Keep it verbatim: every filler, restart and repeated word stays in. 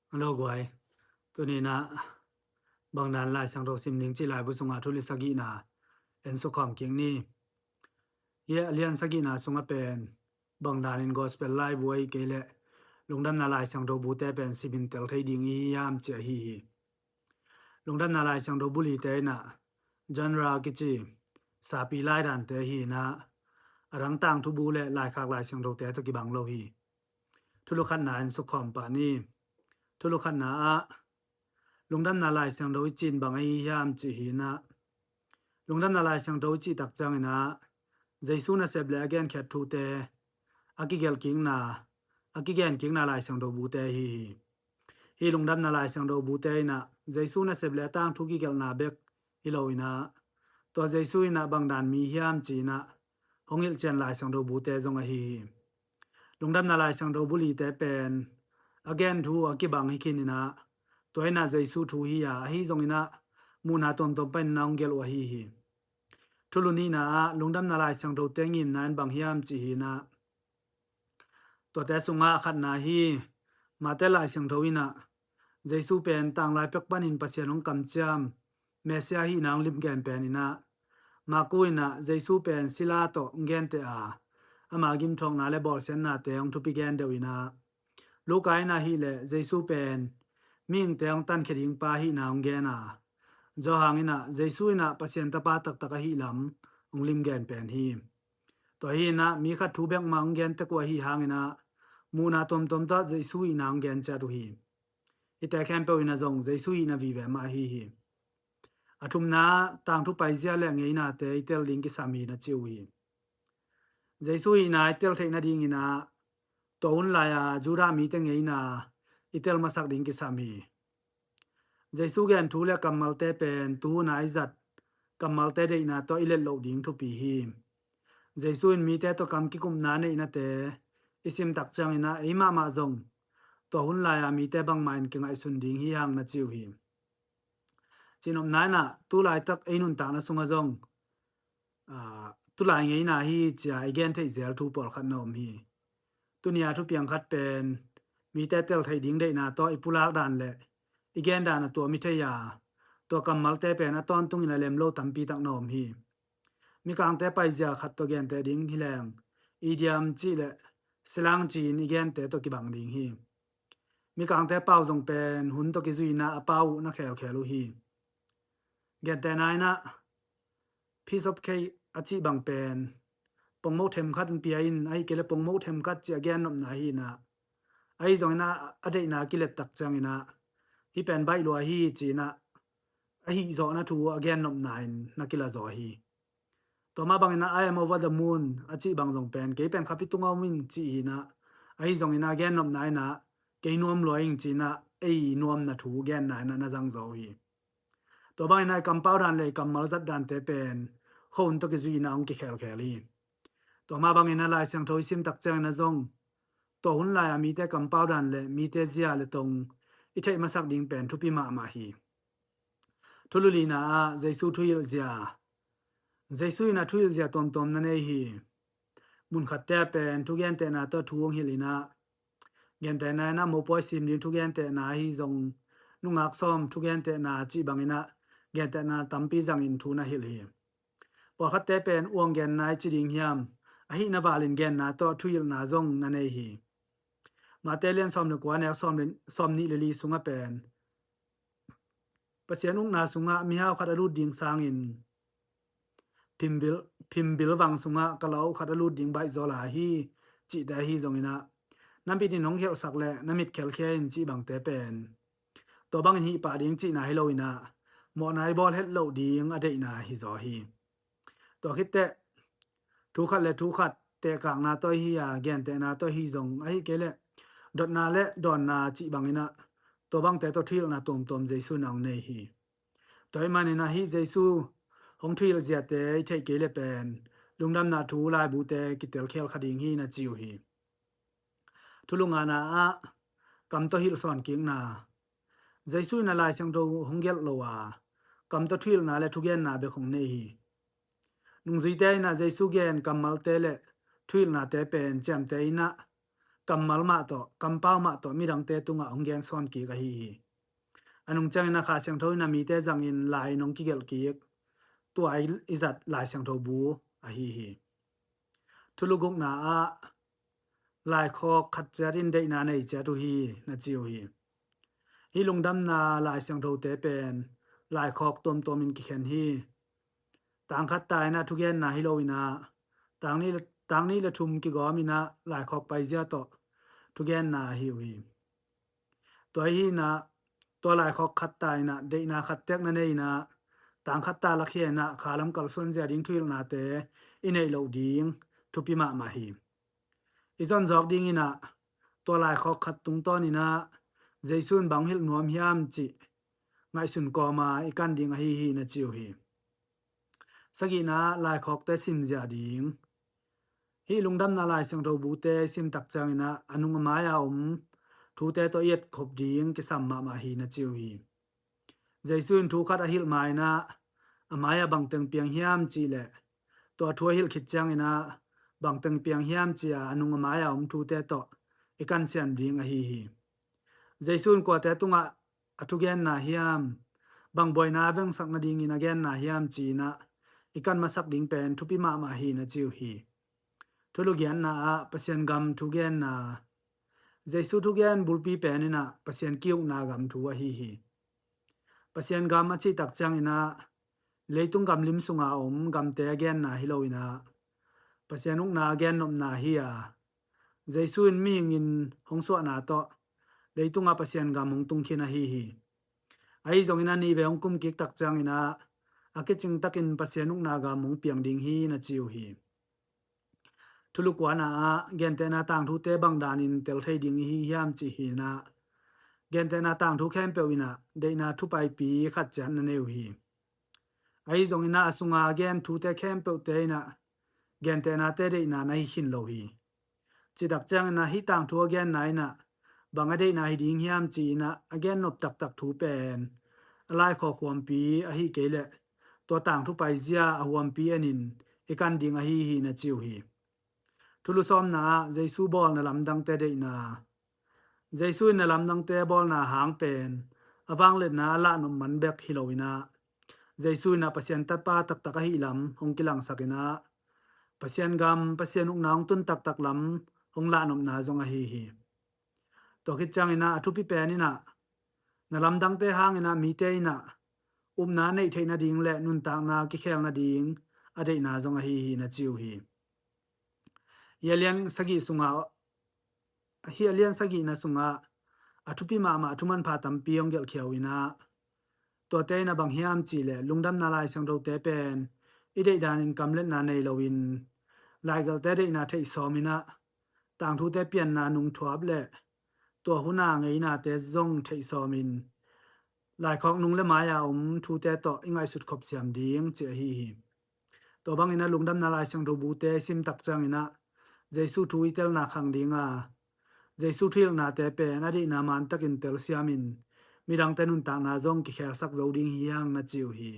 Hello guai. Tuni-in ah bangdan Lai Siangtho sim ning cih laibu sungah thu li sagihna en sukhawm kik ni. Hih a lian sagihna sungah pen bangdan in gospel laibu ahih kei leh lungdamna Lai Siangtho bute pen simin tel thei ding i hiam cih ahi hi. Lungdamna Lai Siangtho bu lite in ah genre kici sapi laidante hi in ah, a dang tangthu bu le laikhak Lai Siangthote tawh kibang lo hi. Thulu khatna en sukhawm pah ni. Thulu khatna ah lungdamna Lai Siangtho i cih in bang ahi hiam cih hi in ah, lungdamna Lai Siangtho i cih tak ciangin ah Jesu nasep le a genkhiat thute a kigelh kikna, a kigen kikna Lai Siangtho bute hi hi. Hih lungdamna Lai Siangtho bute in ah Jesu nasep le a tangthu kigelhna bek hi lo in ah, tua Jesu in ah bangdan mi hiam ci in ah hong hilhcian Lai Siangtho bute zong ahi hi. Lungdamna Lai Siangtho bu lite pen a gen thu a kibang hi khin in ah, tua in ah Jesu thu hi a, ahi zongin ah muhna tuamtuam panin ah hong gelh uh ahi hi. Thulu nihna ah lungdamna Lai Siangthote ngimna in bang hiam cih hi in ah, tuate sungah a khatna hi. Mate Lai Siangtho in ah Jesu pen tanglai pek panin Pasian hong kamciam Messiah hihna hong limgen pen in ah, Marku in ah Jesu pen sila tawh hong genteh a, ama gimthawkna le bawlsiatnate hong thupi gen deuh in ah, Luka in ah hih leh Jesu pen mihingte hong tankhia ding pa hihna hong gen a, Johan in ah Jesu in ah Pasian Tapa taktak ahih lam hong limgen pen hi. Tua hi in ah mi khat thu bek mah hong gen tek uh ahi hangin ah muhna tuamtuam tawh Jesu hihna hong gen ciat uh hi. Hihte khempeuh in ah zong Jesu hihna vive mah ahi hi. A thumna ah tangthu paizia le a ngeinate i tel ding kisam hi na ci uh hi. Jesu hihna i tel theih nadingin ah tua hun lai-a Judah mite ngeina i tel masak ding kisam hi. Jesu gen thu le kammalte pen tuhun a i zat kammalte deihna tawh i let loh ding thupi hi. Jesu in mite tawh kam kikupna neihnate i sim tak ciangin ah ei mahmah zong tua hun lai-a mite bangmah in kingaihsun ding hi hang na ci uh hi. Cihnopna in ah tu laitak ei nuntakna sungah zong, aa, tu lai ngeina hi ci-a i gen theih zel thu pawlkhat na om hi. Tuni-a thupiang khat pen mite tel theih ding deihna tawh i pulak dan le i gen dan a tuam i thei a, tua kammalte pen a tawntungin a lem lo tampi tak na om hi. Mikangte paizia khat tawh genteh ding hi leng idiom cih le silang ci-in i gente tawh kibang ding hi. Mikangte pau zong pen hun tawh kizui in ah a pau uh na khelkhel uh hi. Gentehna in ah piece of cake a cih bang pen pongmoh themkhat in pia in, ahih kei le pongmoh themkhat ci-a gennopna hi in ah, ahi zongin ah a deihna a kilet tak ciangin ah hih pen baih lua hi ci-in ah a hihzawhna thu a gennopna in na kila zaw hi. Tua mah bangin ah I am over the moon a cih bang zong pen kei pen khapi tunga om ing cih hi in ah, ahi zongin ah gennopna in ah kei nuam lua ing ci-in ah ei nuamna thu genna in ah na zang zaw uh hi. Tua bangin ah i kampau dan le i kammal zat dante pen khuahun tawh kizui in ah hong kikhelkhel hi. Tua mah bangin ah Lai Siangtho i sim tak ciangin ah zong tua hun lai-a mite kampau dan le mite zia le tong i theih masak ding pen thupi mahmah hi. Thulu lina ah Jesu thuhilh zia. Jesu in a thuhilh zia tuamtuam na nei hi. Munkhatte pen thugentehna tawh thu hong hilh in ah, gentehna in ah mopawi sim ding thugentehna ahi zong, nungak sawm thugentehna cih bangin ah gentehna tampi zangin thu na hilh hi. Pawlkhatte pen uang genna i ci ding hiam, ahihna valin genna tawh thuhilhna zong na nei hi. Mate lian sawm le kua, nek sawm le, sawm nih le li sungah pen Pasian ukna sungah mihau khat a lut ding sangin phimbil, phimbil vang sungah kalauk khat a lut ding baih zaw lai hi cihte ahi zongin ah, na mit in hong khelhsak le na mit khelkhia in cih bangte pen tua bangin hih pah ding cihna hi lo in ah, mawhna i bawl het loh ding a deihna hi zaw hi. Tua khit teh thu khat le thu khat tehkakna tawh hi a, gentehna tawh hi zong, ahih kei leh dotna le dawnna cih bangin ah tua bangte tawh thuhilhna tuamtuam Jesu in hong nei hi. Tua ahih manin ah hih Jesu hong thuhilh ziate i theih kei leh pen lungdamna thu laibute kitel khel kha ding hi na ci uh hi. Thulu ngana ah kam tawh hilh sawn kikna. Jesu in a Lai Siangtho hong gelh lo a, kam tawh thuhilhna le thugenna bek hong nei hi. Nungzuite in ah Jesu gen kammalte le thuhilhnate pen ciamteh in ah kammal mah tawh, kampau mah tawh midangte tungah hong gensawn kik ahi hi. A nung ciangin a Kha Siangtho in a mite zangin lai in hong kigelh kik, tua i zat Lai Siangtho bu ahi hi. Thulu gukna ah, laikhawk khat ciat in deihna nei ciat uh hi, na ci uh hi. Hih lungdamna Lai Siangthote pen laikhawk tuamtuam in kikhen hi. Tang khat ta in a thugenna hi lo in a, tang nih le, tang nih le thum kigawm in a laikhawk paizia tawh thugenna ahi uh hi. Tua hi in a, tua laikhawk khat ta in a deihna khat tek na nei in a, tang khat ta lakhia in a kha lam kalsuan zia ding thuhilhnate i neih loh ding thupi mahmah hi. I zon zawk ding in a, tua laikhawk khat tungtawn in a Jesu in bang hilh nuam hiam cih ngaihsun kawm a i kan ding ahi hi, na ci uh hi. Sagihna, laikhawkte simzia ding. Hih lungdamna Lai Siangtho bute i sim tak ciangin a, a nung a mai-a om thute tawh i etkhop ding kisam mahmah hi, na ci uh hi. Jesu in thu khat a hilh ma in a, a mai-ah bangteng piang hiam cih leh, tua thu a hilh khit ciangin a, bangteng piang hiam ci-a a nung a mai-a om thute tawh i kansiam ding ahi hi. Jesu in kuate tungah a thugenna hiam, bang buaina a vengsak nadingin a genna hiam ci in a, i kan masak ding pen thupi mahmah hi, na ci uh hi. Thulu giatna ah, Pasian gam thugenna. Jesu thugen bulpi pen in a Pasian ki-ukna gam thu ahi hi. Pasian gam a cih tak ciangin a, leitung gam lim sunga om gamte a genna hi lo in a, Pasian ukna a gennopna hi a, Jesu in mihing in hong suahna tawh leitungah Pasian gam hong tung khin ahi hi. Ahi zongin a nih vei hong kum kik tak ciangin a, a kicing takin Pasian ukna gam hong piang ding hi, na ci uh hi. Thulu kuana ah, gentehna tangthute bang danin tel thei ding i hi hiam cih hi in a, gentehna tangthu khempeuh in a deihna thupaipi khat ciat na nei uh hi. Ahi zongin a, a sunga a gen thute khempeuhte in a gentehnate deihna na hi khin lo hi. Cih tak ciangin a, hih tangthu a genna in a bang a deihna hi ding hiam ci in a, a gennop taktak thu pen a laikhawk huampi ahi kei leh, tua tangthu paizia a huampi en in i kan ding ahi hi, na ci uh hi. Thulu sawmna ah, Jesu bawl na lamdangte deihna. Jesu in na lamdangte a bawlna hang pen a vangliatna a lahnop man bek hi lo in a, Jesu in a Pasian tatpa taktak ahih lam hong kilangsak in a, Pasian gam, Pasian ukna hong tun taktak lam hong lahnopna zong ahi hi. Tua khit ciangin a, a thupi pen in a, na lamdangte hang in a mite in a upna neih theih nading le nuntakna kikhel nading a deihna zong ahi hi, na ci uh hi. Hih a lian sagih sunga, hih a lian sagihna sungah a thupi mahmah thu manpha tampi hong gelhkhia uh in a, tuate in a bang hiam cih leh, lungdamna Lai Siangthote pen i deihdan in kamletna nei lo in, laigelhte deihna theih sawm in a, tangthute pianna nungthuap le tua hun a ngeinate zong theih sawm in, laikhawk nung le mai-a om thute tawh i ngaihsut khop siam ding cih ahi hi. Tua bangin a, lungdamna Lai Siangtho bute i sim tak ciangin a, Jesu thu i telna khang ding a, Jesu thuhilhnate pen a deihna mantakin telsiam in, midangte nuntakna zong kikhelsak zo ding hi hang, na ci uh hi.